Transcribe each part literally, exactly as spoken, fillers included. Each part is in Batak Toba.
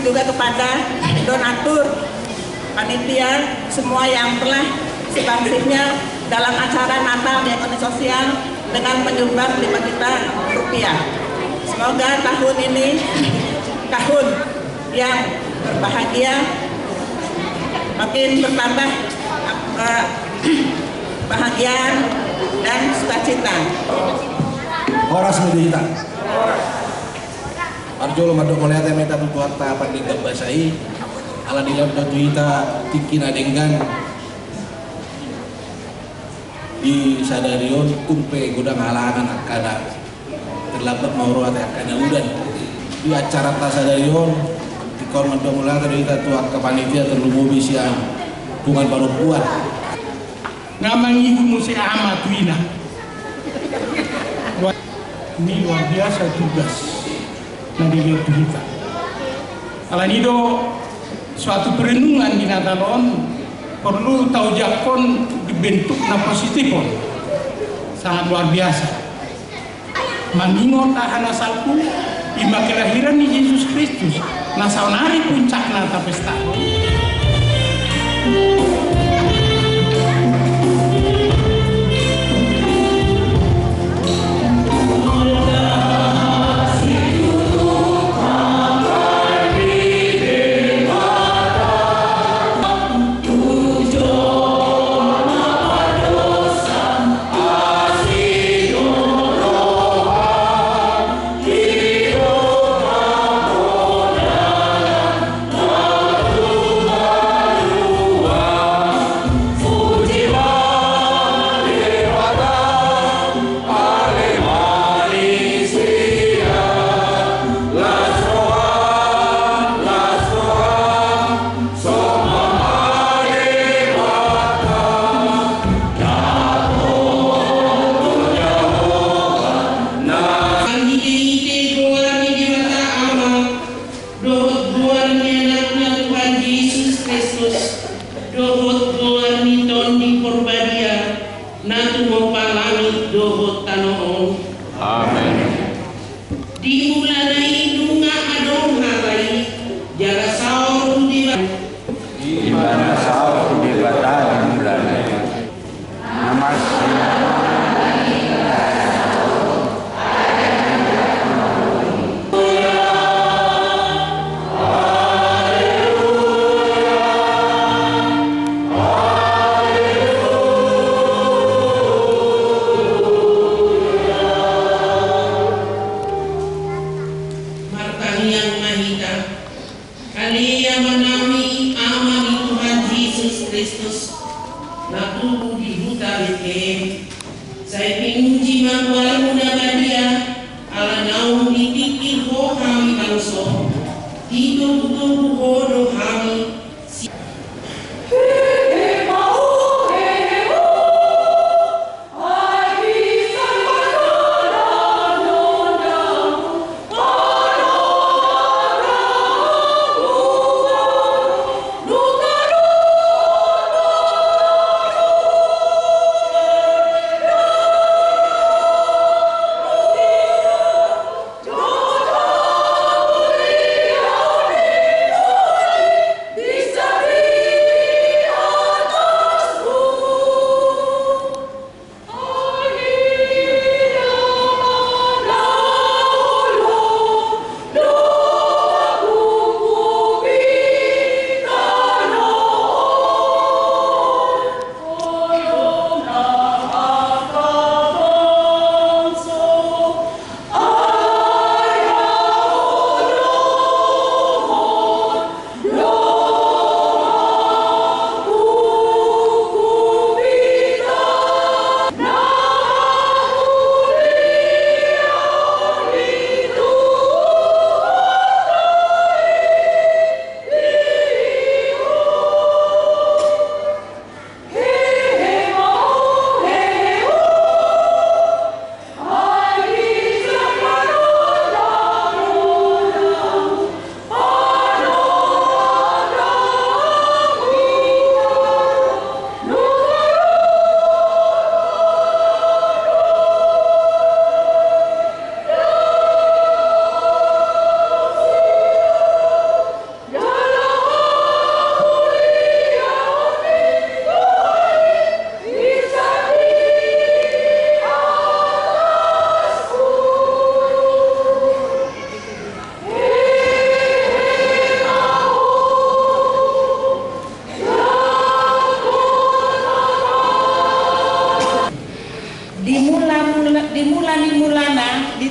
Juga kepada donatur, panitia, semua yang telah subangsihnya dalam acara Natal Diakoni Sosial dengan menyumbang lima juta rupiah. Semoga tahun ini tahun yang berbahagia, makin bertambah, eh, kebahagiaan dan sukacita. Horas ma di hita. Parjolo mandok mauliate ma hita tu Tuhanta pardenggan basa i, ala dilehon do tu hita tingki na denggan di sadari on, tung pe godang halangan angka na terlambat ma ro ate angka na udan di acaranta sadari on. Tingki on mandok mauliate do hita tu angka panitia, terlumobi sian punguan parompuan. Nga mangihut muse ama tu ina. Wah, ini luar biasa tugas na dilehon tu hita. Alani do suatu perenungan di Natal on porlu taojakhon di bentuk na positif on. Sangat luar biasa. Mangingot aha na salpu, ima kelahiran ni Jesus Kristus, na saonari puncakna tapestahon. Marhitehite goar ni Debata Ama, dohot goar ni Anakna Tuhan Jesus Kristus, dohot goar ni Tondi Porbadia, na tumompa langit dohot tano on. Amen. Di mulana i nunga adong hata i, jala saor tu Debata. Di mana saor tu Debata di mulana i. Na mas-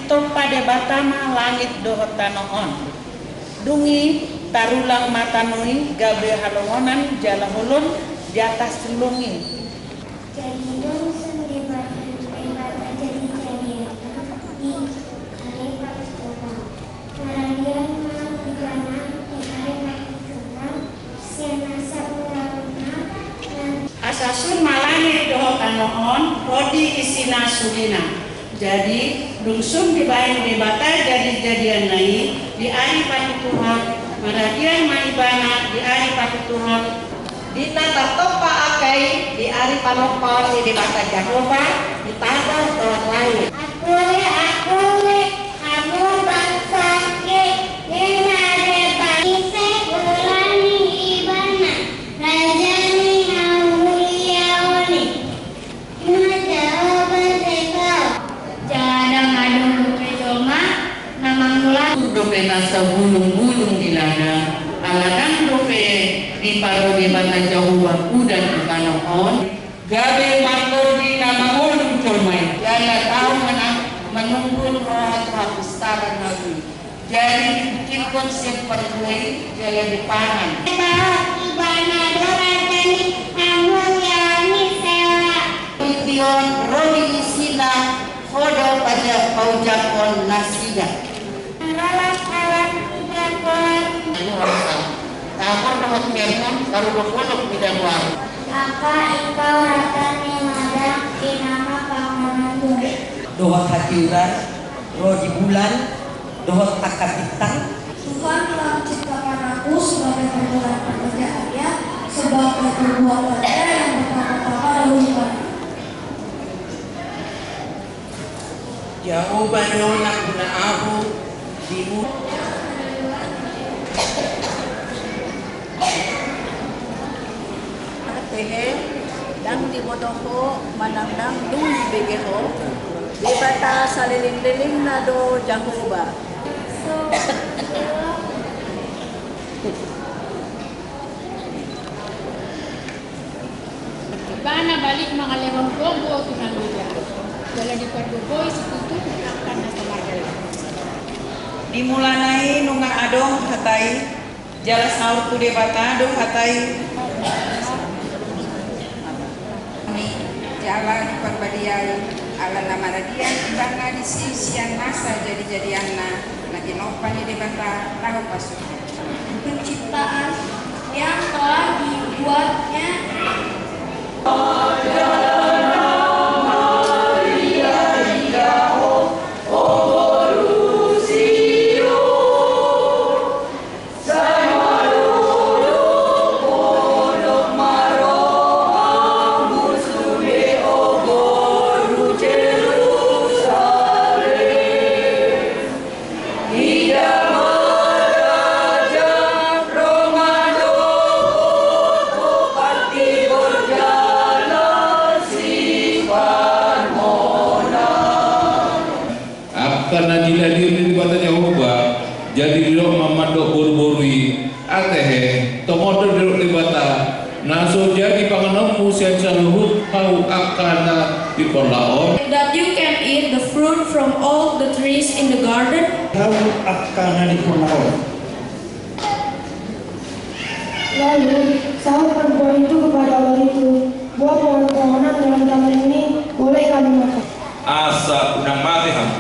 Tompa Debata ma langit dohot tano on. Dung i tarulak ma tano i gabe halongonan jala holom di atas lung i. Jadi dung sun dibahen Debata jadi-jadianna di ari partuturon, maradian ma ibana di ari partuturon sian nasa ulaonna. Asa sun ma langit dohot tano on ro di isina sudena. Jadi dung sun dibahen Debata jadi-jadianna i di ari partuturon, maradian ma ibana di ari partuturon. Di na tartompa angka i di ari panompaon ni Debata Jahowa di tano dohot langit. Angkup, angkup, hamu bangso i, ninna Debata. Ise goar ni ibana, raja ni hahuriaon i. Ima Jahowa Zebaot. Jala ndang adong dope jolma na mangula. Dope nasa bulung-bulung di lada, ala ndang dope diparo Debata Jahowa udan tu tano on. Gabe marlordi na mangolu jolma i. Jala tau manang manungkun roha tu hapistaran na uli. Jadi dibungkilhon sian parbue i jala dipangan. Ibana do raja ni hahuriaon i, sela. Tingki on ro di isina, ho do paja-, paujangkon nasida. Alas-alas ni jagoan. Ayo, alas-alas. Tahor dohot hermon, baru do bolok ni jagoan. Angka ingkau rata ni ladang, i nama panganan. Dohot hatiuran, ro di bulan, dohot angka bintang. Tuhan telah menciptakan aku sebagai permulaan pekerjaannya, sebagai perbuatannya yang pertama-tama dahulukan. Jahowa do na huna ahu di mu- Atehe, ndang diboto ho manang ndang dibege ho, Debata saleleng-lelengna do Jahowa. Ibana balik mangalehon gogo tu na loja, jala diparboboi situtu angka na so mardalan. Di mulana i nunga adong hata i, jala saur tu Debata do hata i. Ni jala diparbadiai, ala na maradian ibana disi sian nasa jadi-jadianna na tinompa ni Debata laho pasupasu. Penciptaan yang telah dibuatnya. Angka na dilehon ni Debata Jahowa, jadi didok ma mandok boru-boru i, atehe, tongon do didok Debata, na so jadi panganonmu sian saluhut hau angka na di porla on. That you can eat the fruit from all the trees in the garden. Hau angka na di porla on. Lalu sahut perempuan itu kepada ular itu, buah pohon-pohonan dalam taman ini boleh kami makan. Asa unang mate hamu.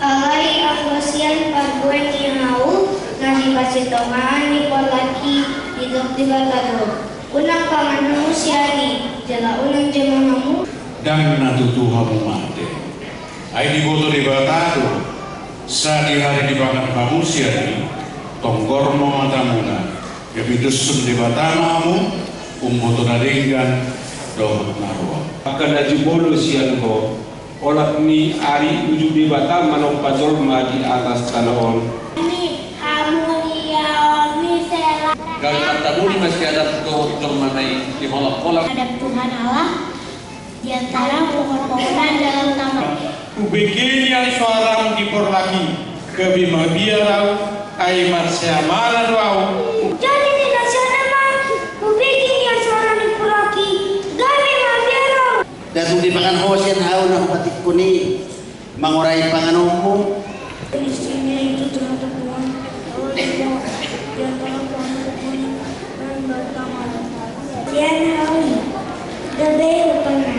Alai anggo sian parbue ni hau na di parsitongaan ni porlak i, didok Debata do, unang pangan hamu sian i, jala unang jama hamu. Ndang na tutu hamu mate. Ai diboto Debata do, sai di ari dipangan hamu sian i, tonggor ma matamuna, gabe idoshon Debata ma hamu, umboto na denggan dohot na roa. Angka na jumolo sian ho, olat ni ari ujung Debata manompa jolma di atas tano on. Ni hahuriaon i, sela. Gabe martabuni ma si Adam dohot jolmana i diholap-holap. Hadap Tuhan Allah. Di antara pohon-pohonan dalam taman. Hubege nian soaram di porlak i, gabe mabiar ahu, ai marsiamalan do ahu. Jadi ninna si Adam ma, hubege nian soaram di porlak i, gabe mabiar ahu. Datu Mangan ho sian hau na hupatikkun i, mangurai panganonmu. Isi ni itu terhadap Tuhan, Allah Tuhan, di antara Tuhan Tuhan dan bertama. Sian hau i, gabe hupana.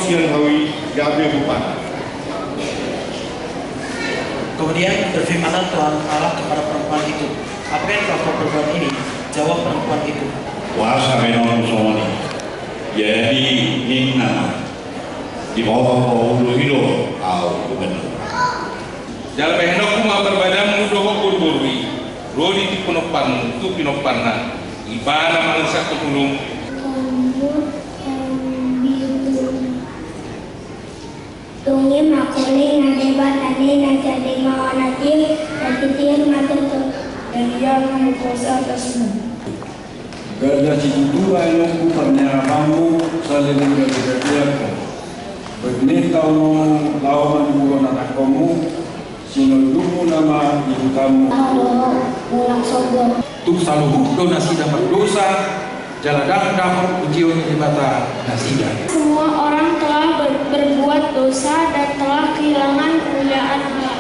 Sian hau i, gabe hupana. Kemudian berfirmanlah Tuhan Allah kepada perempuan itu, "Apa yang telah kau perbuat ini?" Jawab perempuan itu, "Huasa be nunga songon i." Jadi ninna ma, diboto ho ulu i do au gubernur. Jala bahenonku ma parbadanmu dohot boruboru i ro di tingki pinomparmu tu pinomparna, ibana mangusakkon ulum. Tongi ma koling na Debata ni na jadi maona tiu, na titiur ma tutu. Dan ia akan berkuasa atasmu. Ganda situtu bahenonku parniarapanmu saleleng gabe gabean ho. Bahen taononmu laho manimbulhon hatangkonmu, sinondukmu nama di hutamu. Tung saluhut do nasida mardosa, jala ndang dapot pujion ni Debata nasida. Semua orang telah ber-, berbuat dosa dan telah kehilangan kemuliaan Allah.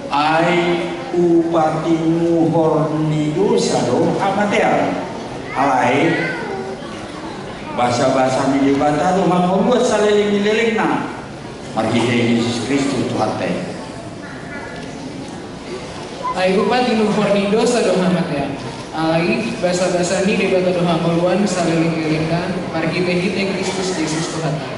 Ai upa tinuhor ni dosa do hamatean. Alai basabasa ni Debata do hangoluan saleleng ni lelengna marhite Jesus Kristus Tuhanta i. Ai upa tinuhor ni dosa do hamatean. Alai basabasa ni Debata do hangoluan saleleng ni lelengna marhitehite Kristus Jesus Tuhanta.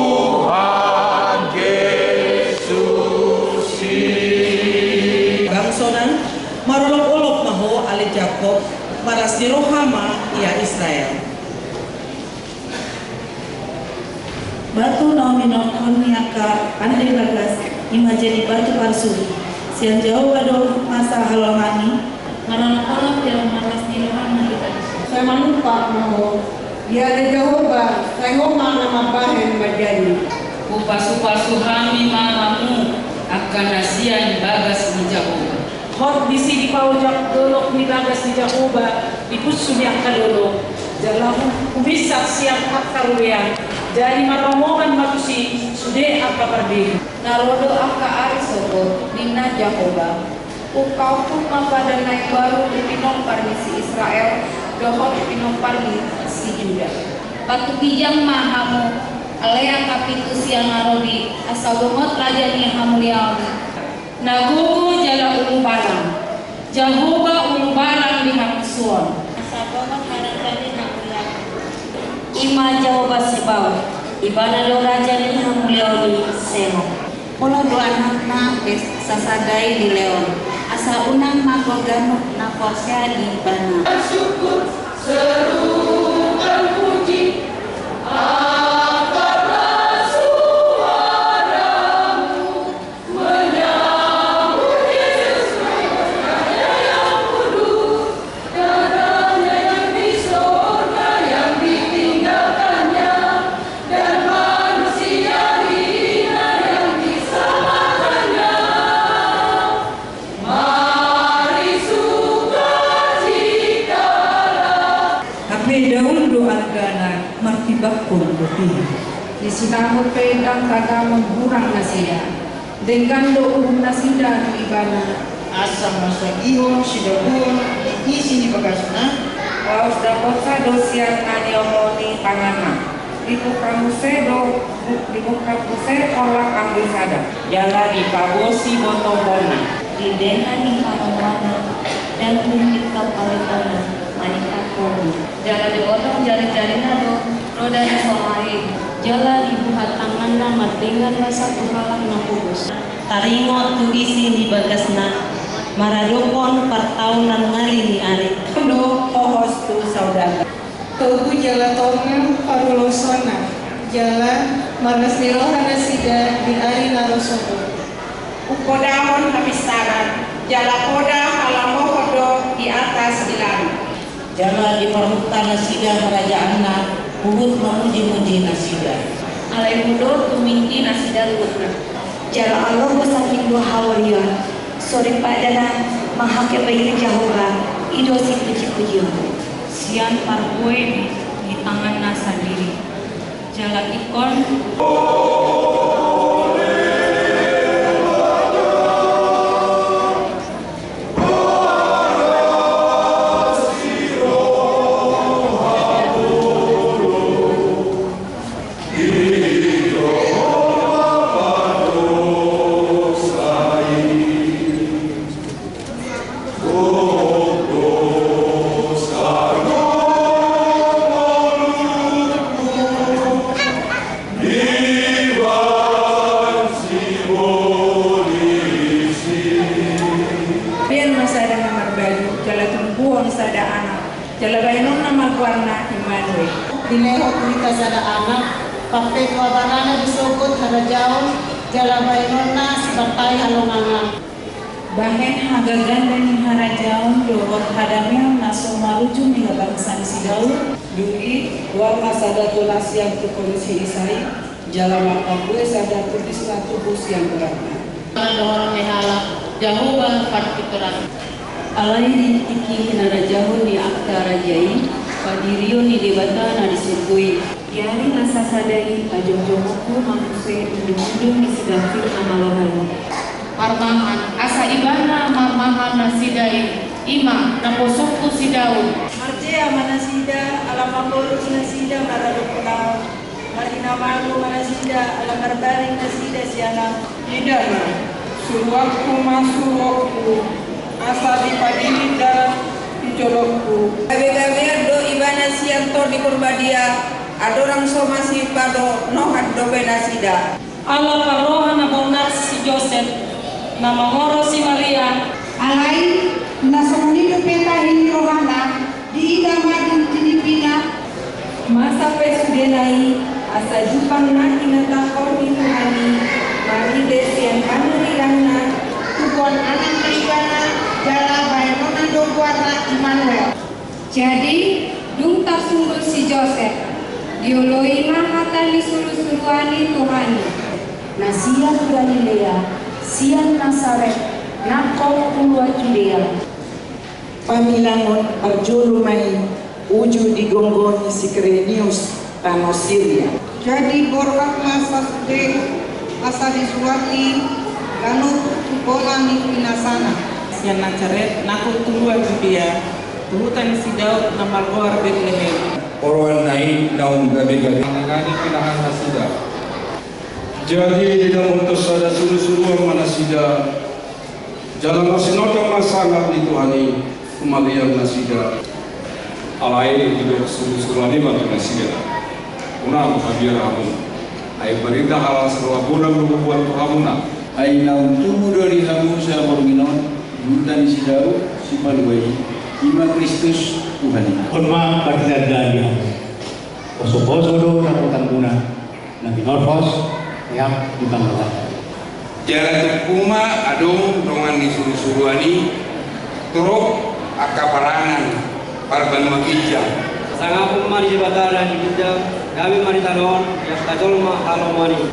Tuhan Jesus i. Bangso na marolopolop ma ho ale Jakob, marlas ni roha ma ia Israel. Batu na uminokkon ni angka pande bagas, i ma jadi batu parsuri. Sian Jahowa do masa halolangan i. Marolopolop jala marlas ni roha ma hita. Sai manumpak ma ho, ia ale Jahowa, sai ho ma na mambahen manjadi. Hupasupasu hami ma hamu angka na sian bagas ni Jahowa. Hot disi dipaojak dolok ni bagas ni Jahowa di punsu ni angka dolok, jala hu-, hubinsat sian angka robean, jadi marromoan ma tusi sude angka parbegu. Na ro do angka ari sogot, ninna Jahowa. Hupaompung ma padan na imbaru di pinompar ni si Israel dohot pinompar ni si Juda. Patugijang ma hamu ale angka pintu sian na ro di, asa bongot raja ni hamuliaon i. Na gogo jala ulubalang. Jahowa ulubalang ni hamusuon. Asa bongot harangan ni hamuliaon. I ma Jahowa Sebaot, ibana do raja ni hamuliaon i. Sela. Pola do anakna pe sasada i dilehon, asa unang mago ganup na porsea di ibana. Syukur serukan puji, angkatlah suaramu. Hape daun do argana, martimbangkon do piha. Di sinamot pe ndang tagamon hurang nasida. Denggan do uhum nasida tu ibana. Asa masaihon sidabuon di isi ni bagasna. Laos dapotsa do sian na niongoni tanganna. Dibuka muse do, dibuka muse olat anggur sada. Jala dipabosi botoponna. Di denga ni pangomoanna, ndang dung dingkap paletonna, maningkaphon do. Jala diotong jarijarina do roda ni soha i. Jala dibuhat tanganna mardenggan rasa tu halak na pogos. Taringot tu isi ni bagasna, maradophon partaonan ngali ni ari. Do hohos tu saudara. Togu jala tonga parulosonna, jala marlas ni roha nasida di ari na ro sogot. Umpodahon habisaran, jala poda halamohon do di atas di langit. Jala diparhunta nasida harajaanna, huhut mamujimuji nasida. Alai mudor tumingki nasida luhutna. Jala alogo sanding do haholion, soring padan manghangke bahen Jahowa, i do sipujipujion. Sian parbue ni tanganna sandiri. Jala ingkon. Bahen ma sada na marbadu, jala tumbuhon sada anak, jala bahenonna ma goarna Immanuel. Dilehon tu hita sada anak, pampeto abarana di sogot harajaon, jala bahenonna sipartai halongangan. Bahen hagaganda ni harajaon dohot hadameon na so marujung di habangsan si Daud. Dung i, goar ma sada tona sian tu kondisi Isai, jala marparbue sada tulis na tubu sian goarna. Dohonon ni halak, Jahowa parpintoran. Alai di tingki hinarajaon ni angka raja i, padirion ni Debata na di surgo i. Di ari na sasada i, pajongjongonku ma muse undungundung ni si David na maloha i. Parmahan, asa ibana marmahan nasida i, i ma naposongku si Daud. Marjea ma nasida, ala maporus nasida maradophon ahu. Marhinamago ma nasida, ala marbaring nasida sian ahu. Ida ma, suruonku ma suruonku, asa dipadiri dalan di jolongku. Gabegabean do ibana sian Tondi Porbadia, andorang so masipado nohat dope nasida. Ala parroha na bornas si Josep, na mangoro si Maria. Alai, na songon i dope tahe ni rohana, diida ma dung tinipina. Masa pe sudena i, asa jumpang na hinatahon ni Tuhan i, marhite sian hanurirangna, tubuan anak ma ibana, jala bahenonna do goarna Immanuel. Jadi, dung tarsundut si Josep, dioloi ma hata ni surusuruan ni Tuhan i. Na sian Galilea, sian Nasaret, nangkok tu luat Judea. Pabilangon parjolo ma i uju di gonggo ni si Kirenius, tano Siria. Jadi borhat ma sasude, asa disurat i ganup tu bona ni pinasana. Sian Nasaret nangkok tu luat Judea, tu huta ni si Daud na margoar Betlehem. Oroanna i naung gabegabe. Manangani pinahan nasida. Jadi didapothon sada surusuruan ma nasida. Jala marsinondang ma sangap ni Tuhan i humaliang nasida. Alai didok surusuruan i ma tu nasida: Unang mabiar hamu, ai barita halak saluhut bonang do hubuat tu hamuna. Ai naung tubu do di hamu saborngin on di huta ni si Daud sipalua i, i ma Kristus Tuhan i. On ma partingkian di hamu. Posoposo do dapotanmuna na binorhos, eak di panggata. Jala tumpu ma adong dongan ni surusuruan i, torop angka parangan parbanua ginjang. Sangapon ma di Debata na di ginjang, gabe ma di tano on di angka jolma halomoan i.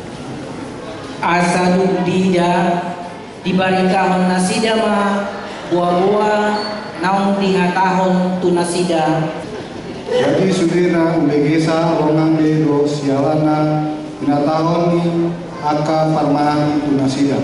Asa dung diida, dibaritahon nasida ma boaboa naung dihatahon tu nasida. Jadi sude na umbegesa longang be dohot sialanna hinatahon ni angka parmahan i tu nasida.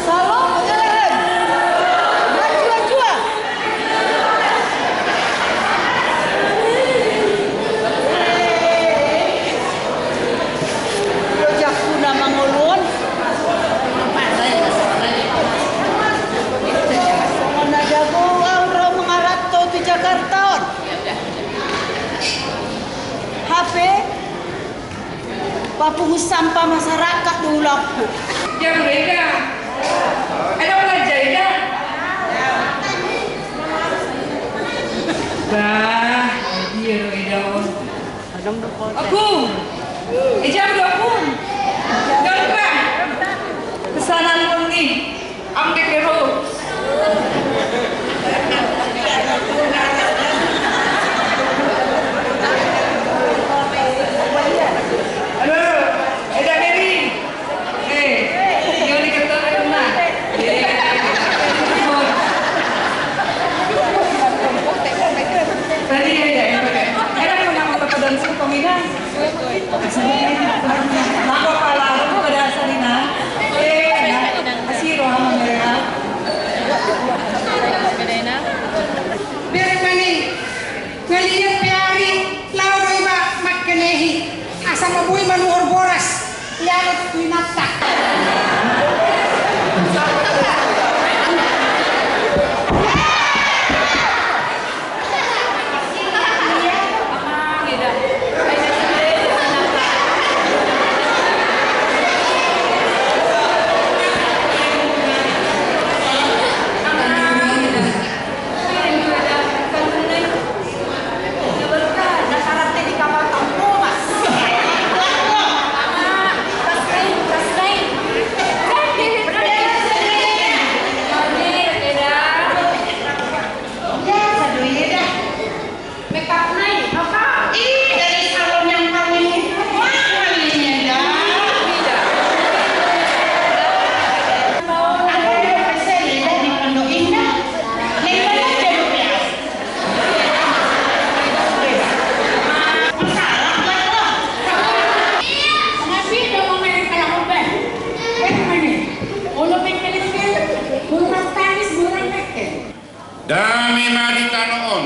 Salom, Betlehem. Maju, maju. Ojakku na mangolu on. Songon na jago au ro mangaranto tu Jakarta on. Hape papungut sampah masyarakat do ulahku. Jam beda. Ada belajar ya? Bah, dia lo eda on. Ompung. Eh, jam dua puluh. Jam berapa? Pesanan murni. Ambil ke ro. Halo, eh, dah Mary. Eh, dia ni kata apa? Eh, Sama boi manuhor boras, ia tu inanta. Dame ma di tano on,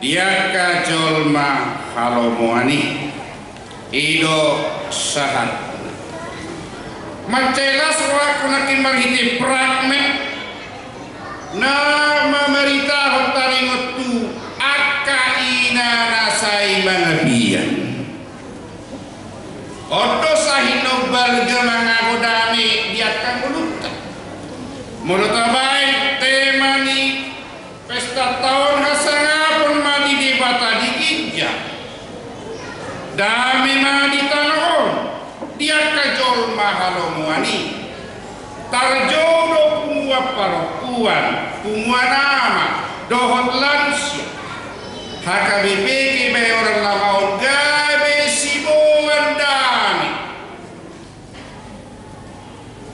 di angka jolma halomoan i. I do sahat. Mansai las rohangku nangkin marhite fragmen na mamaritahon taringot tu angka ina na sai mangapian. On do sahit na umbalga mangago dame di angka ngolunta. Molo tabaen tema ni pestanta on, hasangapon ma di Debata di ginjang. Dame ma di tano on, di angka jolma halomoan i. Tarjou do punguan parompuan, punguan ama, dohot lansia. H K B P G Bayoran Lama on gabe siboan dame.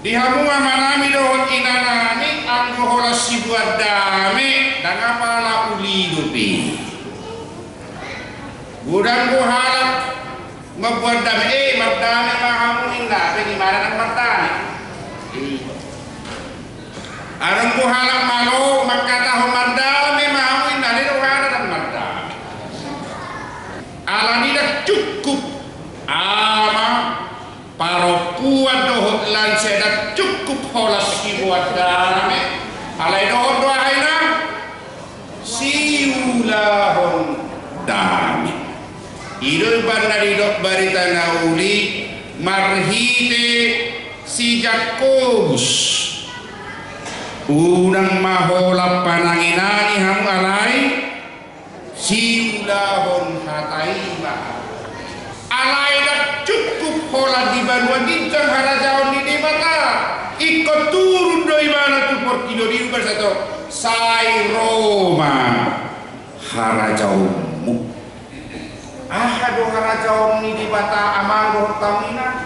Di hamu amanami dohot inanami, anggo holan siboan dame, ndang apala uli dope. Godang do halak mamboan dame, eh, mardame ma hamu inna, pe di mana ndang mardame. Adong do halak malo mangkatahon mardame ma hamu inna, le do hana ndang mardame. Alani ndang cukup ama, parompuan dohot lansia, ndang cukup holan siboan dame. Alai dohot do aha inna? Siulahon dame. I do umbahen na didok Barita na Uli marhite si Jakobus. Unang ma holan pananginangi hamu alai siulahon hata i ma. Alai ndang cukup holan di banua ginjang harajaon ni Debata. Ingkon turun do ibana tu portibi on, i do umbahen sahat on, sai ro ma harajaonmu. Aha do harajaon ni Debata amang dohot hamu inang?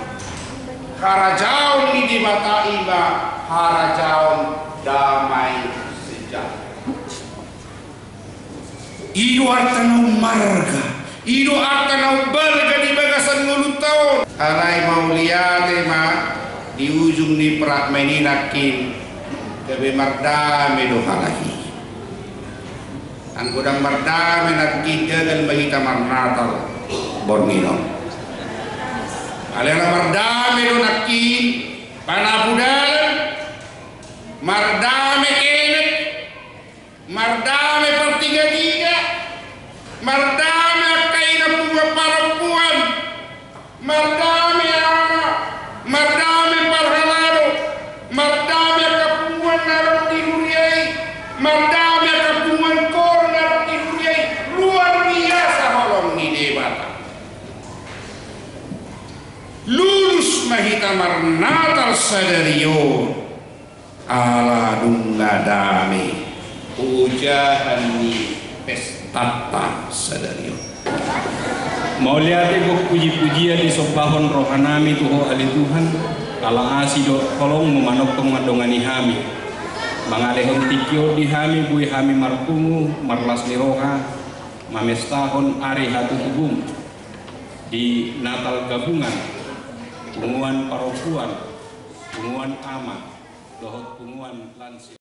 Harajaon ni Debata i ma harajaon damai sejahtera. I do arta na ummarga, i do arta na umbalga di bagasan ngolunta on. Alai mauliate ma di ujung ni fragmen i nangkin, gabe mardame do halak i. Anggo ndang mardame nangkin, gagal ma hita marnatal borngin on. Alai ala mardame do nangkin panapu dalan, mardame kenek, mardame partigatiga, mardame angka ina punguan parompuan, mardame ama, mardame parhalado, mardame angka punguan na adong di huria i, mardame angka punguan koor na adong di huria i. Luar biasa holong ni Debata. Lulus ma hita marnatal sadari on. Ala nunga dame ojahan ni pestanta sadari on. Mauliate gok puji-pujian disombahon rohanami tu Ho ale Tuhan, ala asi dohot holongmu manongtong mandongani hami. Mangalehon tingki on di hami boi hami marpungu, marlas ni roha, mamestahon ari hatutubum di Natal gabungan, punguan parompuan, punguan ama, dohot punguan lansia.